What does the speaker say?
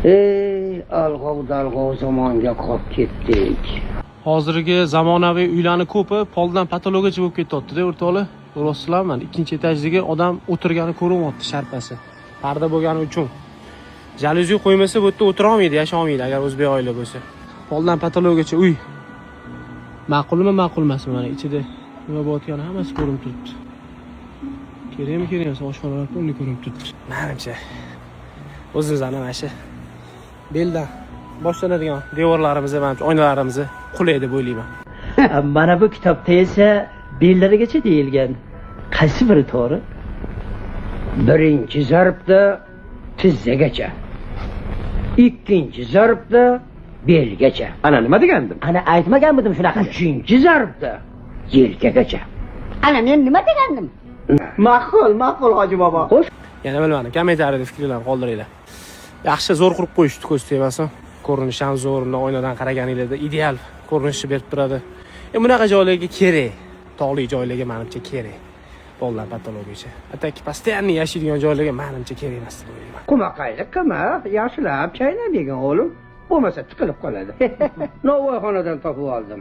Ey, alg'ov dalg'ov zamonga qolib ketdik. Hozirgi zamonaviy uylarni ko'pi poldan potologgacha bo'lib ketyapti-da, o'rtoqlar. Ko'ryapsizlarmi? Mana ikkinchi etajdagi odam o'tirgani ko'rinyapti sharpasi. Parda bo'lgani uchun. Jalyuzi qo'ymasa, bu yerda o'tira olmaydi, yasha olmaydi agar o'zbek oila bo'lsa. Poldan potologgacha uy. Ma'qulmi, ma'qul emasmi? Mana ichida nima bo'layotgani hammasi ko'rinib turibdi. Kerakmi, kerak emas, oshxonalar полный ko'rinib turibdi. Manimcha, o'zimizni mana shu beldan boshlanadigan devorlarimizni, manimcha, oynalarimizni qulay deb o'ylayman. Mana bu kitobda esa bellarigacha deyilgan. Qaysi biri to'g'ri? Birinchi zarbda tizzagacha. Ikkinchi zarbda belgacha. Ana, nima degandim? Ana, aytmaganmidim shunaqa deb? Uchinchi zarbda yelkagacha. Ana, men nima degandim? Ma'qul, ma'qul, hoji bobo. Xo'sh. Yana bilmadim, kommentariyada fikrlarni qoldiringlar. Yaxshi, zo'r qurib qo'yishdi, ko'z tegmasin. Ko'rinishi ham zo'r, bundan oynadan qaraganinglarda ideal ko'rinishni berib turadi. Bunaqa joylarga kerak. Tog'li joylarga, manimcha, kerak. Poldan potologgacha. А так постоянно yashaydigan joylarga, manimcha, kerak emas deb o'ylayman. Qumaqaylik qilma, yaxshilab chaynab yegin, o'g'lim. Bo'lmasa tiqilib qoladi. Novvoyxonadan topib oldim.